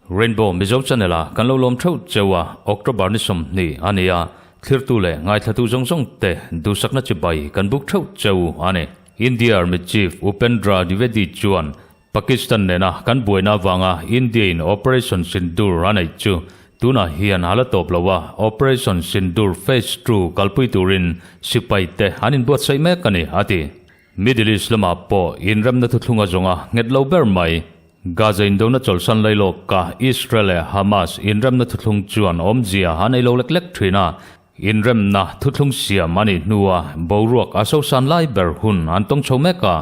Rainbow Mizo Channel a kan lo lawm theuh cheu a, October ni 20 a ni a, thlirtu leh ngaithlatu zawng zawng te duhsakna chibai kan buk theuh cheu a ni. India Army Chief Upendra Dwivedi chuan Pakistan nena kan buaina avanga India in Operation Sindoor a neih chu tunah hian a la tawp lo a, Operation Sindoor Phase Two kalpui turin sipai te an inbuatsaih mek a ni, a ti. Middle East lamah pawh inremna thuthlung a zawnga nghet lo ber mai. Gaza indona chawlhsan lailawka Israel leh Hamas inremna thuthlung chuan awmzia an ei lo lek lek thin a, inremna thuthlung siam a nih hnua boruak a sosan lai ber hun an tawng chho mek a.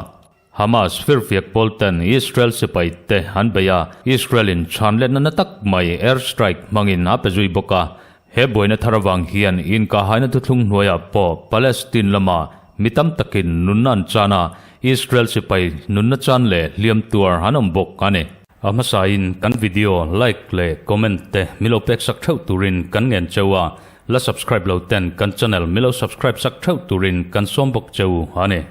Hamas firfiak pawl ten Israel sipai te an bei a, Israel in chhan letna na tak mai air strike hmangin a pe zui bawk a. He buaina thar avang hian inkahaina thuthlung hnuaiah pawh Palestine lama mi tam takin nunna an chan a, Israel sipai nunna chan leh hliam tuar an awm bawk a ni. A hmasain kan video like leh comment te milo pek sak theuh turin kan ngen cheu a, la subscribe lo ten kan channel milo subscribe sak theuh turin kan sawm bawk cheu a ni.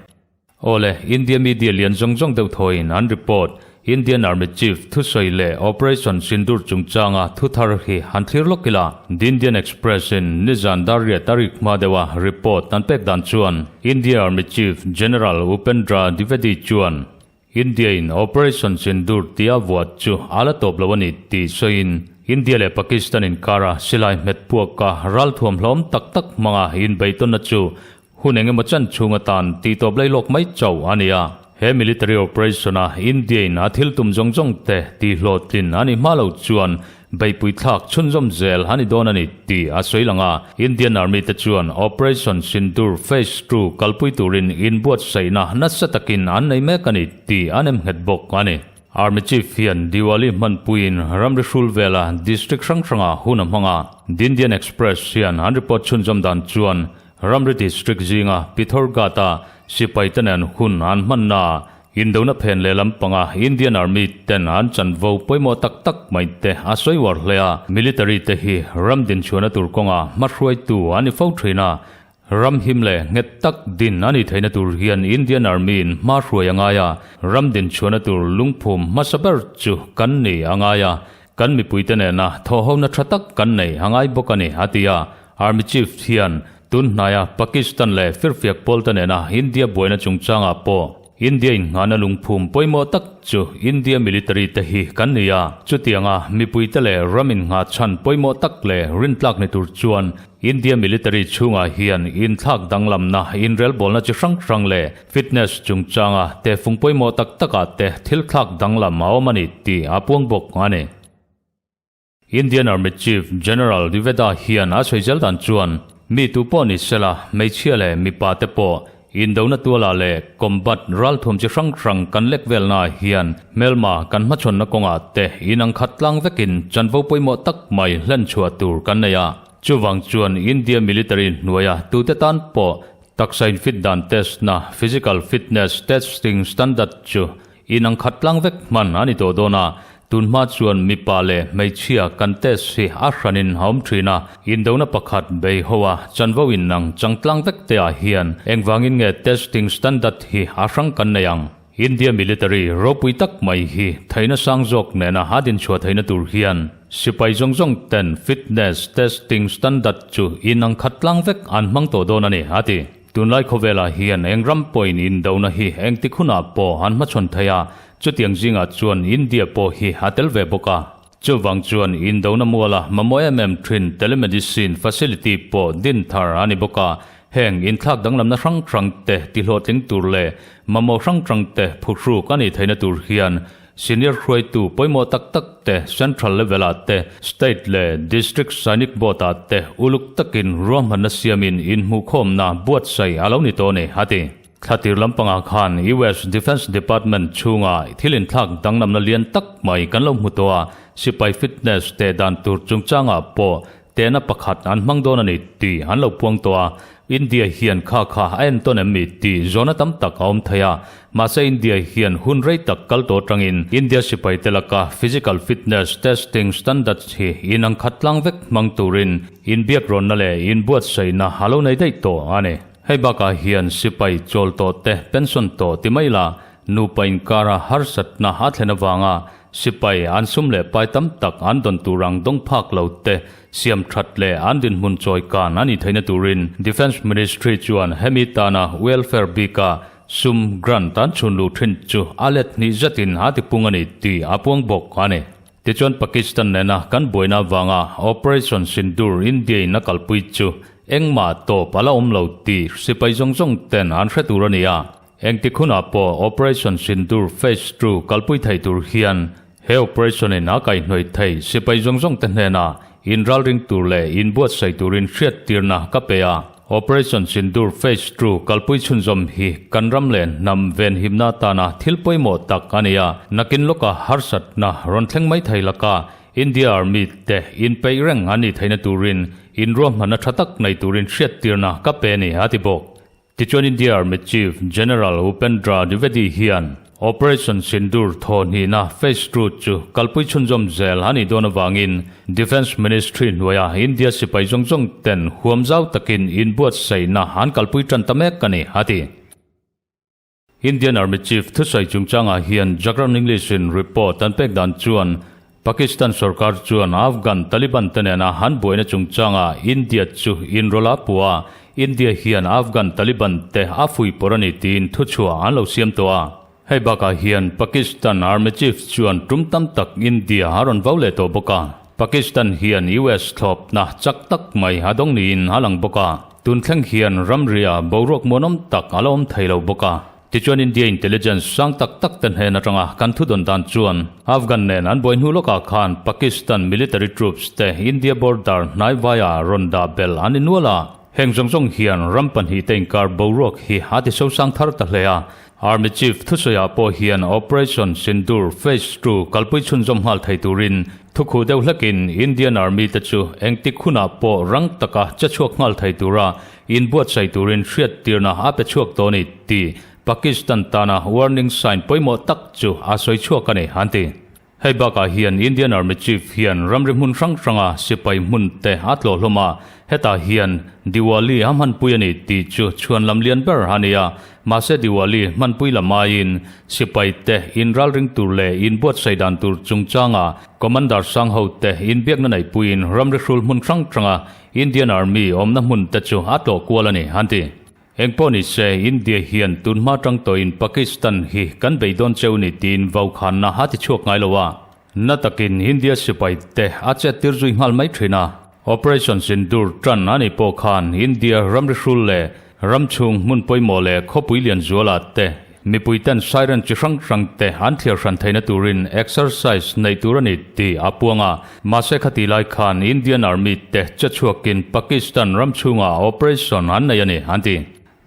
Awle, India media lian zawng zawng deuh thawiin an report, Indian Army Chief thusawi leh Operation Sindoor chungchanga thu thar hi han thlir lawk ila. The Indian Express in nizan Darriah Tariq hma deuha report an pek dan chuan India Army Chief General Upendra Dwivedi chuan India in Operation Sindoor tia vuah chu a la tawp lo a ni tih sawiin India leh Pakistan inkara silai hmet puaka ralthuam hlawm tak tak hmanga inbeitawnna chu Hun engemaw chan chhung atan tihtawp lailawk mai chauh a ni a, he military operation a India in a thil tum zawng zawng te tihhlawhtlin a ni hma lo chuan beihpui thlak chhunzawm zel a ni dawn a ni tih a sawi lang a. Indian Army te chuan Operation Sindoor Phase Two kalpui turin inbuatsaihna nasa takin an nei mek a ni tih an em nghet bawk a ni. Army Chief hian Diwali hmanpuiin ramri hrul vela district hrang hrangah hun a hmang a, The Indian Express hian an report chhunzawm dan chuan Ramri District zinga Pithoragarh-a sipai te nen hun an hmannaah indona phen lehlam panga Indian Army ten an chanvo pawimawh tak tak mai te a sawi uar hle a. Military te hi ram dinchhuahna tur kawnga hmahruaitu an ni fo thin a, ram him leh nghet tak din a nih theihna tur hian Indian Army in hma hruai a ngai a, ram dinchhuahna tur lungphum hmasa ber chu kan ni a ngai a, kan mipuite nena thawhhona tha tak kan nei a ngai bawk a ni, a ti a. Army Chief hian tun hnaia Pakistan leh firfiak pawlte nena India buaina chungchangah pawh India inngahna lungphum pawimawh tak chu India military te hi kan ni a, chutianga mipuite leh ram innghah chhan pawimawh tak leh rintlak ni tur chuan India military chhungah hian inthlak danglamna inrelbawlna chi hrang hrang leh fitness chungchanga tehfung pawimawh tak takah te thil thlak danglam a awm a ni tih a puang bawk a ni. Indian Army Chief General Dwiveda hian a sawi zel dan chuan mi tu pawh ni sela hmeichhia leh mipa te pawh indona tualah leh combat ralthuam chi hrang hrang kan lek velnaah hian hmelma kan hmachhawnna kawngah te inang khat tlang vekin chanvo pawimawh tak mai hlen chhuah tur kan nei a. Chuvang chuan India military hnuaia tute tan pawh taksa infit dan test na physical fitness testing standard chu Inang khat tlang vek hman a ni tawh dawn a, tun hma chuan mipa leh hmeichhia kan test hi a hranin a awm thin a, indona pakhat bei ho a chanvo inang chang tlang vek te ah hian engvangin nge testing standard hi a hrang kan nei ang? India military ropui tak mai hi theihna sang zawk nena a dinchhuah theihna tur hian sipai zawng zawng ten fitness testing standard chu inang khat tlang vek an hmang tawh dawn a ni, a ti. Tunlai khawvelah hian eng ram pawhin indona hi engtik hunah pawh an hmachhawn thei a, chutiang zingah chuan India pawh hi a tel ve bawk a. Chuvang chuan indona muala mamawh em em thin telemedicine facility pawh din thar a ni bawk a, heng inthlak danglamna hrang hrang te tihlawhtling tur leh mamawh hrang hrang te phuhruk a nih theihna tur hian Senior hruaitu pawimawh tak tak te Central level ah te, State leh District Sainik Board ah te uluk takin ruahmanna siamin inhmuhkhawmna buatsaih a lo ni tawh a ni, a ti. Thlatir lampangah khan US Defence Department chhunga thil inthlak danglamna lian tak mai kan lo hmu tawh a, sipai fitness teh dan tur chungchangah pawh. Tehna pakhat an hmang dawn a ni tih an lo puang tawh a, India hian kha kha a entawn em mi tih zawhna tam tak a awm thei a. Mahse India hian hun rei tak kal tawh atangin India sipai te laka physical fitness testing standards hi inang khat tlang vek hmang turin inbiak rawnna leh inbuatsaihna a lo nei daih tawh a ni. Hei bakah hian sipai chawl tawh te pension tawh ti mai la nupa inkara harsatna a thlen avanga sipai an sum leh pai tam tak an dawn tur ang dawng phak lo te siam that leh an dinhmun chawi kan a nih theihna turin Defence Ministry chuan hemi tana welfare bika sum grant an chhun luh thin chu a let hnih zatin a tipung a ni tih a puang bawk a ni. Tichuan Pakistan nena kan buaina avanga Operation Sindoor India in a kalpui chu engmah tawp a la awm lo tih sipai zawng zawng ten an hre tur a ni a. Engtik hunah pawh Operation Sindoor Phase Two kalpui thei tur hian he operation in a kaihhnawih thei sipai zawng zawng te hnenah inralring tur leh inbuatsaih turin hriattirna ka pe a. Operation Sindoor Phase Two kalpui chhunzawm hi kan ram leh hnam venhimna atana thil pawimawh tak a ni a, nakin lawka harsatna rawn thleng mai thei laka India Army te inpeih reng an nih theihna turin inruahmanna tha tak nei turin hriattirna ka pe a ni, a ti bawk. Tichuan India Army Chief General Upendra Dwivedi hian Operation Sindoor thawhnihna Phase Two chu kalpui chhunzawm zel a nih dawn avangin Defence Ministry hnuaia India sipai zawng zawng ten huam zau takin inbuatsaihna an kalpui tan ta mek a ni, a ti. Indian Army Chief thusawi chungchangah hian Jagran English in report an pek dan chuan Pakistan sorkar chuan Afghan Taliban te nena han buaina chungchangah India chu inrawlh a puh a, India hian Afghan Taliban te a fuihpawrh a ni tiin thuchhuah an lo siam tawh a. Hei bakah hian Pakistan Army Chief chuan tum tam tak India a rawn vau leh tawh bawk a. Pakistan hian US thlawpna chak tak mai a dawng niin a lang bawk a. Tun thleng hian ramria boruak muanawm tak a la awm thei lo bawk a. Tichuan India intelligence sang tak tak te hnen atanga kan thudawn dan chuan Afghan nen an buai hnu lawkah khan Pakistan military troops te India border hnai vaia rawn dah belh an ni nual a. Heng zawng zawng hian ram pahnihte inkar boruak hi a ti sosang thar ta hle a. Army Chief thusawiah pawh hian Operation Sindoor Phase Two kalpui chhunzawm nghal thei turin thukhuh deuh hlekin Indian Army te chu engtik hunah pawh rang taka che chhuak nghal thei tura Inbuatsaih turin hriattirna a pe chhuak tawh a ni tih Pakistan tana warning sign pawimawh tak chu a sawi chhuak a ni, an ti. Hei bakah hian Indian Army Chief hian ramri hmun hrang hranga sipai hmun te a tlawh hlawm a, hetah hian Diwali a hmanpui a ni tih chu chhuan lam lian ber a ni a, mahse Diwali hmanpui lam aiin sipai te inralring tur leh inbuatsaih dan tur chungchanga Commander sang hote inbiakna neihpuiin ramri hrul hmun hrang hranga Indian Army awmna hmun te chu a tlawh kual a ni, an ti. Engpawh ni se, India hian tun hma tang tawhin Pakistan hi kan bei dawn cheu ni tiin vaukhanna a ti chhuak ngai lo a. Na takin India sipai te a chet tir zui nghal mai thin a. Operation Sindoor tan a nih pawh khan India ramri hrul leh Ram chhung hmun pawimawh leh khawpui lian zuala te, mipui ten siren chi hrang hrang te an thliar hran theihna turin exercise neih tur a ni tih a puang a. Mahse khati lai khan Indian Army te che chhuakin Pakistan ram chhungah operation an nei a ni, an ti.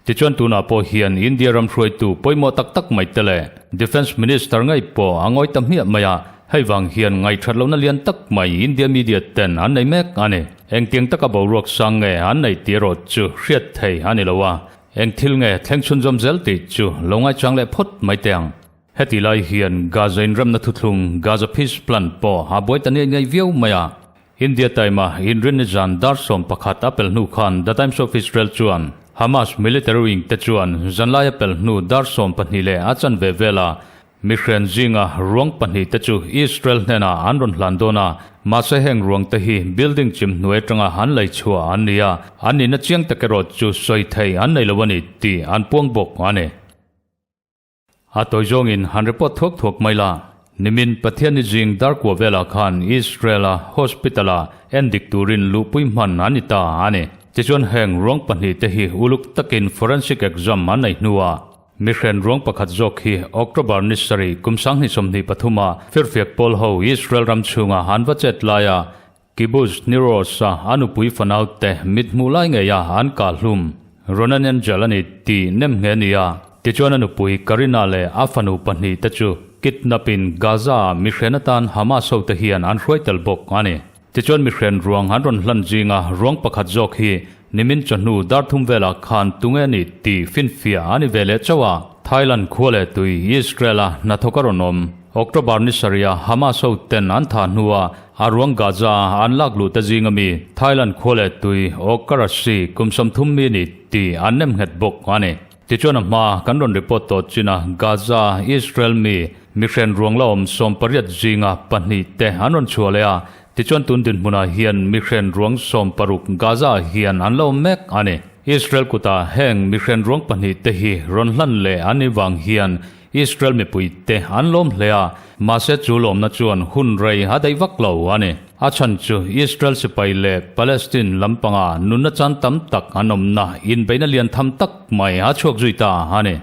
Tichuan tunah pawh hian India ram hruaitu pawimawh tak tak mai te leh Defence Minister ngei pawh a ngawi ta hmiah mai a, hei vang hian ngaihṭhat lohna lian tak mai India media ten an nei mek a ni. Engtiang taka boruak sang nge an neih tih erawh chu hriat thei a ni lo a, eng thil nge thleng chhunzawm zel tih chu lo ngaichang leh phawt mai teh ang. Heti lai hian Gaza inremna thuthlung, Gaza Peace Plan, pawh a buai ta niai niai viau mai a. India Time-a inrinni zan dar 11 a pel hnu khan The Times of Israel chuan Hamas military wing te chuan zanlai a pel hnu dar 12 leh a chanve vela Mihren zinga ruang pahnihte chu Israel hnenah an rawn hlan dawn a, mahse heng ruangte hi building chim hnuai atanga an lei chhuah an ni a, an nihna chiang tak erawh chu sawi thei an nei lo a ni tih an puang bawk a ni. A tawi zawngin han report thuak thuak mai la, nimin Pathianni zing darkua velah khan Israel-a hospital-ah endik turin luhpui hman an ni ta a ni. Tichuan heng ruang pahnihte hi uluk takin forensic exam an nei hnuah, Mihren ruang pakhat zawk hi October ni sarih kum 2023 ah firfiak pawl ho Israel ram chhunga an va chet laia Kibbutz Niroz-a a nupui fanaute mit hmuh lai ngeia an kah hlum Ronan Angel a ni tih nem nghe a ni a. Tichuan a nupui Karina leh a fanu pahnih te chu kidnap in Gaza-ah mihren atan Hamas hote hian an hruai tel bawk a ni. Tichuan mihren ruang an rawn hlan zinga ruang pakhat zawk hi nimin chawhnu dar thum velah khan tunge a nih tih finfiah a ni ve leh chauh a. Thailand khua leh tui Israel-a hnathawk a rawn awm. October ni sarih-a Hamas ho ten an thah hnua a ruang Gaza-a an lak luh te zinga mi Thailand khua leh tui Okarasi kum 30 mi ni tih an nem nghet bawk a ni. Tichuan a hma kan rawn report tawh chin a Gaza Israel mi mihren ruang la awm 18 zinga pahnih te an rawn chhuah leh a, tichuan tun dinhmunah hian mihren ruang 60 Gaza-ah hian an la awm mek a ni. Israel kutah heng mihren ruang pahnih te hi rawn hlan leh an ni vang hian Israel mipui te an lawm hle a, mahse chu lawmna chuan hun rei a daih vak lo a ni. A chhan chu Israel sipai leh Palestine lampanga nunna chan tam tak an awmna inbeihna lian tham tak mai a chhuak zui ta a ni.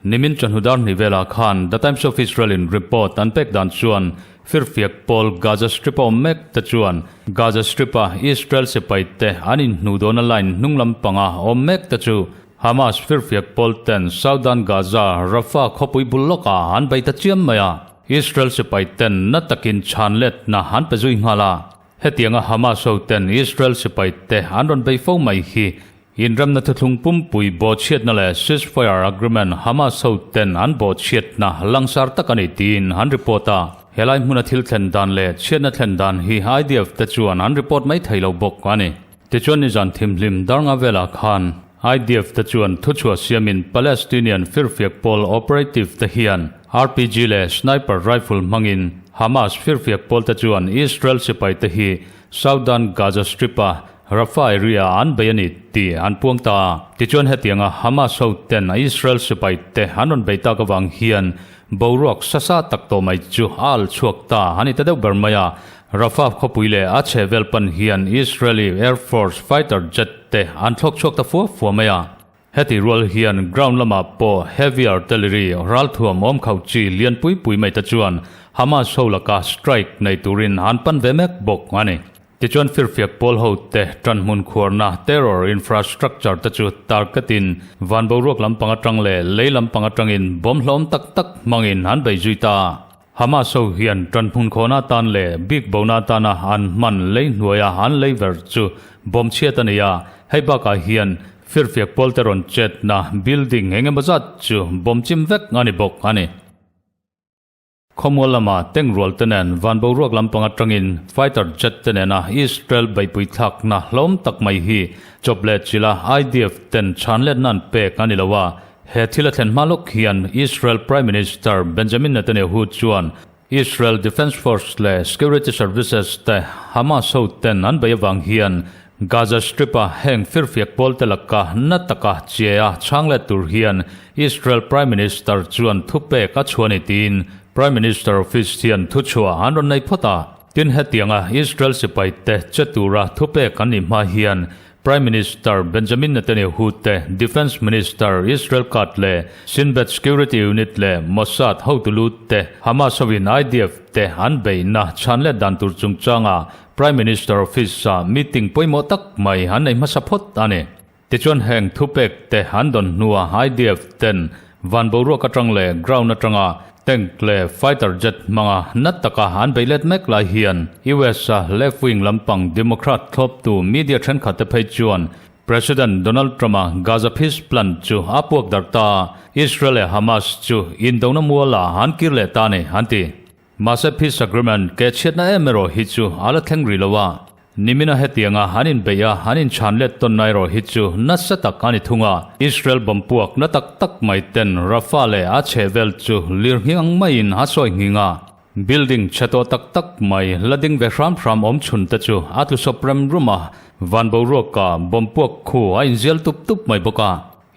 Nimin chawhnu dar hnih velah khan The Times of Israel in report an pek dan chuan firfiak pawl Gaza Strip a awm mek te chuan Gaza Strip a Israel sipai te an inhnuh dawhna line hnung lampanga awm mek te chu Hamas firfiak pawl ten Southern Gaza, Rafah khawpui bul lawkah an bei ta chiam mai a, Israel sipai ten na takin chhan letna an pe zui nghal a. Hetianga Hamas ho ten Israel sipai te an rawn bei fo mai hi inremna thuthlung pumpui bawhchhiatna leh ceasefire agreement Hamas ho ten an bawhchhiatna langsar tak a ni tiin an report a. Helai hmuna thil thlen dan leh chhiatna thlen dan hi IDF te chuan an report mai thei lo bawk a ni. Tichuan nizan thimhlim darnga velah khan IDF te chuan thuchhuah siamin Palestinian firfiak pawl operative te hian RPG leh sniper rifle hmangin Hamas firfiak pawl te chuan Israel sipai te hi Southern Gaza Strip-a Rafah area an bei a ni tih an puang ta a. Tichuan hetianga Hamas ho ten Israel sipai te an rawn bei tak avang hian boruak sasa tak tawh mai chu a al chhuak ta a ni ta deuh ber mai a. Rafah khawpui leh a chhehvel pan hian Israeli Air Force fighter jet te an thlawk chhuak ta fua fua mai a. Heti rual hian ground lamah pawh heavy artillery ralthuam awm khauh chi lian pui pui mai te chuan Hamas ho laka strike nei turin an pan ve mek bawk a ni. Tichuan firfiak pawl ho te tanhmun khuarna terror infrastructure te chu targetin van boruak lampang atang leh lei lampang atangin bomb hlawm tak tak hmangin an bei zui ta. Hamas ho hian tanhmun khawhna atan leh bik bona atana an hman lei hnuaia an lei ver chu bomb chhiat a ni a, hei bakah hian firfiak pawl te rawn chetna building eng emaw zat chu bomb chim vek a ni bawk a ni. Khawmual lama tengrual te nen van boruak lampang atangin fighter jet te nena Israel beihpui thlakna hlawm tak mai hi chawp leh chila IDF ten chhan letna an pek a ni lo a, He thil a thlen hma lawk hian Israel Prime Minister Benjamin Netanyahu chuan Israel Defence Force leh Security Services te Hamas ho ten an bei avang hian Gaza Strip-a heng firfiak pawl te laka na taka che a chhang let tur hian Israel Prime Minister chuan thupek a chhuah a ni tiin Prime Minister Office hian thuchhuah an rawn nei phawt a. Tin hetianga Israel sipai te che tura thupek an nih hma hian Prime Minister Benjamin Netanyahu te, Defence Minister Israel Katz leh Shin Bet Security Unit leh Mossad hotu lut te, Hamas hovin IDF te an beihna chhan let dan tur chungchanga Prime Minister Office-ah meeting pawimawh tak mai an nei hmasa phawt a ni. Tichuan heng thupek te an dawn hnuah IDF ten Van boruak atang leh ground atanga tank leh fighter jet hmanga na taka an bei let mek lai hian US-a left wing lampang Democrat thlawptu media thenkhat te phei chuan President Donald Trump-a Gaza peace plan chu a puak darh ta a, Israel leh Hamas chu indona mualah an kir leh ta a ni, an ti. Mahse peace agreement ke chhiatna em erawh hi chu a la thleng rih lo a. Nimina hetianga an inbeih a, an inchhan let tawnna erawh hi chu nasa tak a ni thung a. Israel bomb puak na tak tak mai ten Rafah leh a chhehvel chu lir nghing ang maiin a sawi nghing a. Building chhe tawh tak tak mai la ding ve hram hram awm chhun te chu a tlu sawp rem rum a, van boruaka bomb puak khu a inzial tup tup mai bawk a.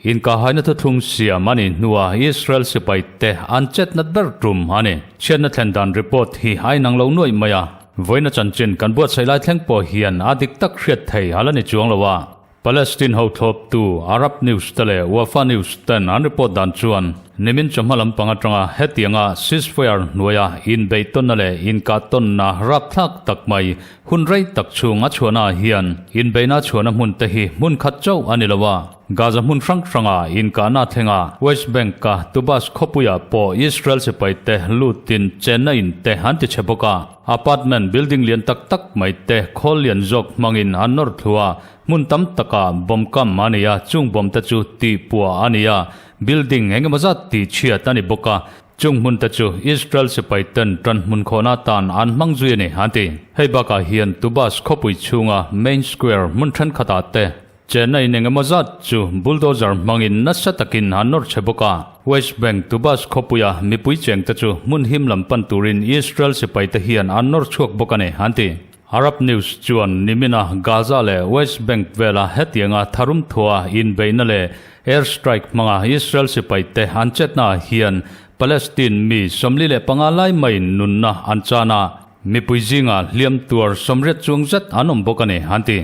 Inkahaina thuthlung siam a nih hnuah Israel sipai te an chet nat ber tum a ni. Chhiatna thlen dan report hi a inang lo nuaih mai a, vawiina chanchin kan buatsaih lai thleng pawh hian a dik tak hriat thei a la ni chuang lo a. Palestine ho thlawptu Arab News te leh Wafa News ten an report dan chuan nimin chawhma lampang atanga hetianga ceasefire hnuaia inbeihtawnna leh inkahtawnna rapthlak tak mai hun rei tak chhung a chhuahna ah hian inbeihna chhuahna hmun te hi hmun khat chauh a ni lo a, Gaza hmun hrang hranga inkahna thlenga West Bank-a Tubas khawpuiah pawh Israel sipai te lutin chenna in te an ti chhe bawk a. Apartment building lian tak tak mai te khawl lian zawk hmangin an nawr thlu a, hmun tam takah bomb kam a ni a, chung bomb te chu tih puah a ni a, building eng emaw zat tih chhiat a ni bawk a, chung hmun te chu Israel sipai ten tan hmun khawhna tan an hmang zui a ni, an ti. Hei bakah hian Tubas khawpui chhunga main square hmun thenkhatah te Chenna in engemaw zat chu bulldozer hmangin nasa takin an nawr chhe bawk a. West Bank Tubas khawpuia mipui chengte chu hmun him lam pan turin Israel sipaite hian an nawr chhuak bawk a ni, an ti. Arab News chuan nimina Gaza leh West Bank vela hetianga tharum thua inbeihna leh air strike hmanga Israel sipaite an chetnaah hian Palestine mi 45 lai maiin nunna an chan a, mipui zingah hliam tuar 80 chuang zet an awm bawk a ni, an ti.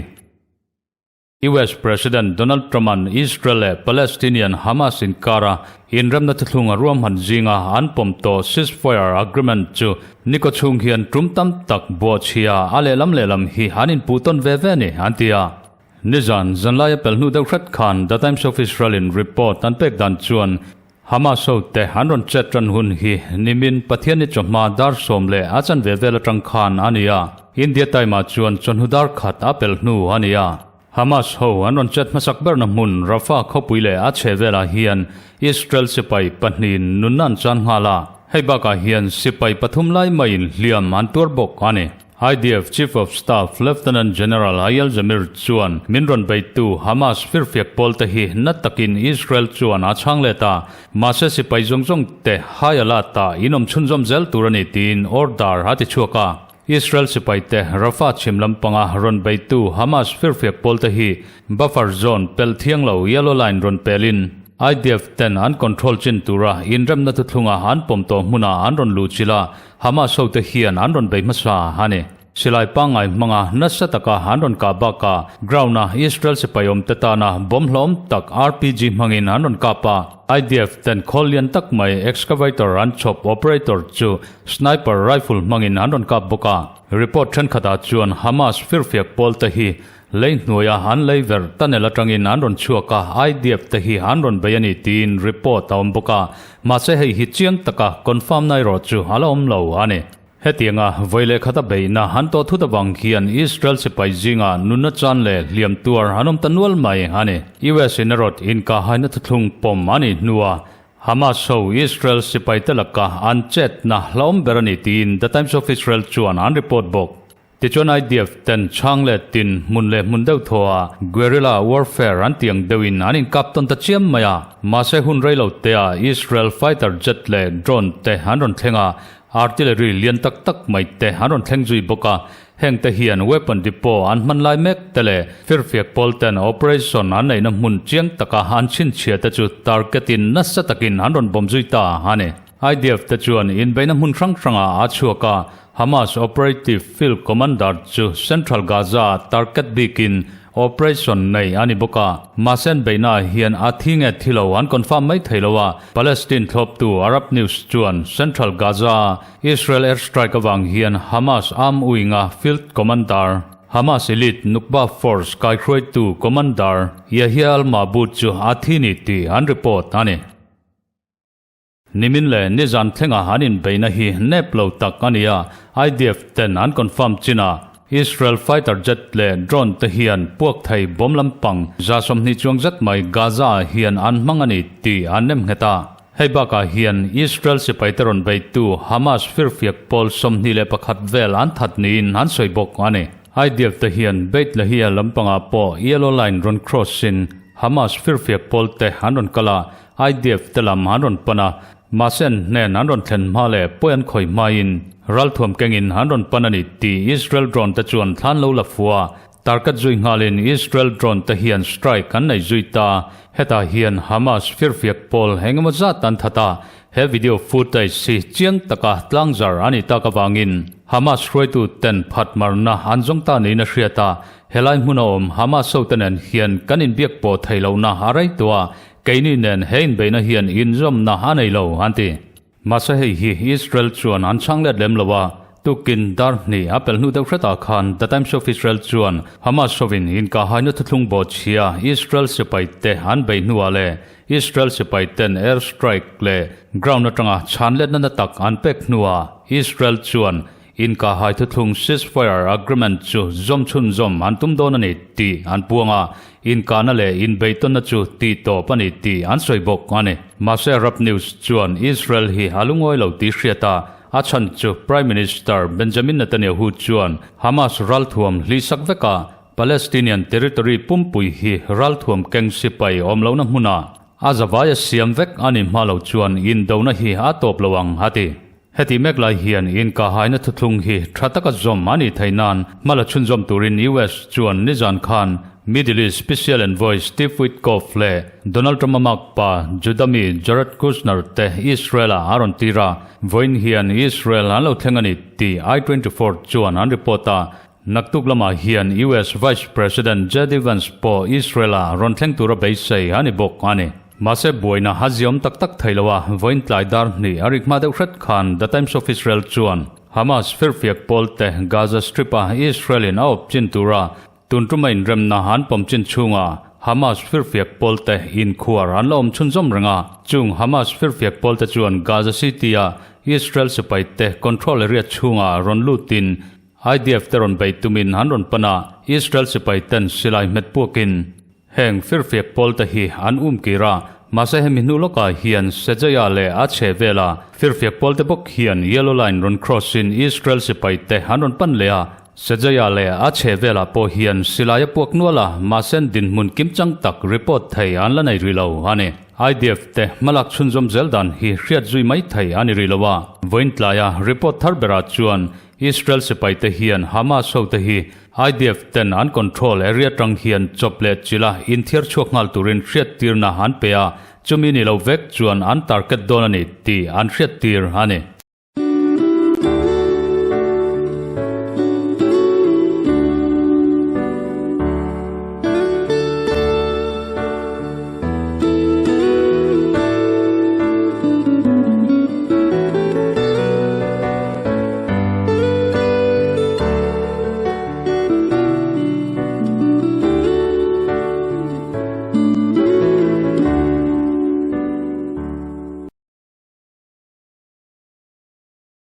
US President Donald Trump-a'n Israel leh Palestinian Hamas inkara inremna thuthlung a ruahman zinga an pawm tawh ceasefire agreement chu nikaw chhung hian tum tam tak buahchhia a lehlam lehlam hi an inpuh tawn ve ve a ni, an ti a. Nizan zanlaia pel hnu deuh hret khan The Times of Israel-in report an pek dan chuan Hamas hote an rawn chet ran hun hi nimin Pathianni chawhma dar sawm leh a chanve vel atang khan a ni a, India Time ah chuan chawhnu dar khat a pel hnu a ni a. Hamas ho an rawn chet hmasak berna hmun Rafah khawpui leh a chhe velah hian Israel sipai pahnihin nunna an chan nghal a, hei bakah hian sipai pathum lai maiin hliam an tuar bawk a ni. IDF Chief of Staff Lieutenant General Eyal Zamir chuan min rawn beitu Hamas firfiak pawlte hi na takin Israel chuan a chhang let a, mahse sipai zawng zawng te high alert ah in awm chhunzawm zel tur a ni tiin order a ti chhuak a. Israel sipai te Rafah chhim lampanga rawn beitu Hamas firfiak pawlte hi buffer zone pelh thiang lo yellow line rawn pelin IDF ten an control chin tura inremna thuthlunga an pawm tawh hmunah an rawn luh chilh a, Hamas hote hian an rawn bei hmasa a ni. Silai pangngai hmanga nasa taka an rawn kah bakah ground-a Israel sipai awmte tana bomb hlawm tak RPG hmangin an rawn kap a. IDF ten khawl lian tak mai excavator an chhawp operator chu sniper rifle hmangin an rawn kap bawk a. Report thenkhatah chuan Hamas firfiak pawlte hi Lei hnuaia an lei ver tunnel atangin an rawn chhuak a, IDF te hi an rawn bei a ni tiin report a awm bawk a, mahse hei hi chiang taka confirm na erawh chu a la awm lo a ni. Hetianga vawi leh khata beihna an tawh thut avang hian Israel sipai zingah nunna chan leh hliam tuar an awm ta nual mai a ni. US in erawt inkahaina thuthlung pawm a nih hnua Hamas ho Israel sipaite laka an chetna hlauhawm ber a ni tiin The Times of Israel chuan an report bawk. Tichuan IDF ten chhang leh tin hmun leh hmun deuh thaw ah guerrilla warfare an tih ang deuhin an inkap tawn ta chiam mai a. Mahse hun rei lo te ah Israel fighter jet leh drone te an rawn thleng a, artillery lian tak tak mai te an rawn thleng zui bawk a. Heng te hian weapon depot an hman lai mek te leh firfiak pawl ten operation an neihna hmun chiang taka an chhinchhiah te chu target in nasa takin an rawn bawm zui ta a ni. IDF te chuan inbeihna hmun hrang hrangah a chhuak a, Hamas operative field commander chu Central Gaza-ah target bikin operation nei a ni bawk a. Mahse an beihnaah hian a thi nge thi lo an confirm mai thei lo a, Palestine thlawptu Arab News chuan Central Gaza-a Israel airstrike avang hian Hamas arm wing-a field commander, Hamas elite Nukba force kaihruaitu commander Yahya al-Mabhouh chu a thi ni tih an report a ni. Nimin leh nizan thlenga an inbeihna hi nep lo tak a ni a, IDF ten an confirm chin a, Israel fighter jet leh drone te hian puak thei bomb lampang 20 chuang zet mai Gaza ah hian an hmang a ni tih an nem nghet a. Hei bakah hian Israel sipaite rawn beitu Hamas firfiak pawl 21 vel an that niin an sawi bawk a ni. IDF te hian Beit Lahia lampangah pawh yellow line rawn cross in Hamas firfiak pawl te an rawn kal a, IDF te lam an rawn pan a, mahse an hnen an rawn thlen hma leh pawi an khawi hmain ralthuam kengin an rawn pan a ni tih Israel drone te chuan thlan lo la fu a, target zui nghalin Israel drone te hian strike an nei zui ta, hetah hian Hamas firfiak pawl engemaw zat an that a, he video footage hi chiang taka tlangzar a nih tak avangin Hamas hruaitu ten phatmarna an zawng ta niin a hriat a. Helai hmuna awm Hamas hote nen hian kan inbiak pawh thei lohna a rei tawh a, keini nen he inbeihna hian inzawmna a nei lo, an ti. Mahse hei hi Israel chuan an chhang let lem lo a, tukin dar hnih a pelh hnu deuh hretah khan The Times of Israel chuan Hamas hovin inkahhaina thuthlung bawhchhia Israel sipai te an beih hnuah leh Israel sipai ten air strike leh ground atanga chhan letna na tak an pek hnuah Israel chuan Inkahhai thuthlung ceasefire agreement chu zawm chhunzawm an tum dawn a ni tih an puang a, inkahna leh inbeihtawnna chu tih tawp a ni tih an sawi bawk a ni. Mahse Arab News chuan Israel hi a lungawi lo tih hriat a, a chhan chu Prime Minister Benjamin Netanyahu chuan Hamas ralthuam hlihsak veka Palestinian territory pumpui hi ralthuam keng sipai awm lohna hmunah a zavai a siam vek a ni hma lo chuan indona hi a tawp lo ang a ti. Heti mek lai hian inkahaina thuthlung hi tha taka zawm a nih theih nan hma la chhunzawm turin US chuan nizan khan Middle East Special Envoy Steve Witkoff leh Donald Trump-a makpa Juda mi Jared Kushner te Israel-ah a rawn tir a, vawiin hian Israel an lo thleng a ni tih I 24 chuan an report a. Naktuk lamah hian US Vice President JD Vance pawh Israel-ah rawn thleng tura beisei a ni bawk a ni. Mahse buaina a ziawm tak tak thei lo a, vawiin tlai dar hnih a rik hma deuh hret khan The Times of Israel chuan Hamas firfiak pawl te Gaza Strip-a Israel-in a awp chin tura tun tuma inremna an pawm chin chhunga Hamas firfiak pawl te inkhuar an la awm chhunzawm reng a, chung Hamas firfiak pawl te chuan Gaza City-a Israel sipai te control area chhunga rawn lutin IDF te rawn beih tumin an rawn pan a, Israel sipai ten silai hmet puakin heng firfiak pawl te hi an um kir a, mahse hemi hnu lawkah hian Sejaya leh a chhe vela firfiak pawl te bawk hian Yellow Line rawn cross in Israel sipai te an rawn pan leh a, Sejaya leh a chhe velah pawh hian silai a puak nual a, mahse dinhmun kimchang tak report thei an la nei rih lo a ni. IDF te hmalak chhunzawm zel dan hi hriat zui mai thei a ni rih lo a, vawiin tlaia report thar berah chuan Israel sipai te hian Hamas ho te hi IDF ten an control area tang hian chawp leh chila inthiar chhuak nghal turin hriattirna an pe a, chumi ni lo vek chuan an target dawn a ni tih an hriattir a ni.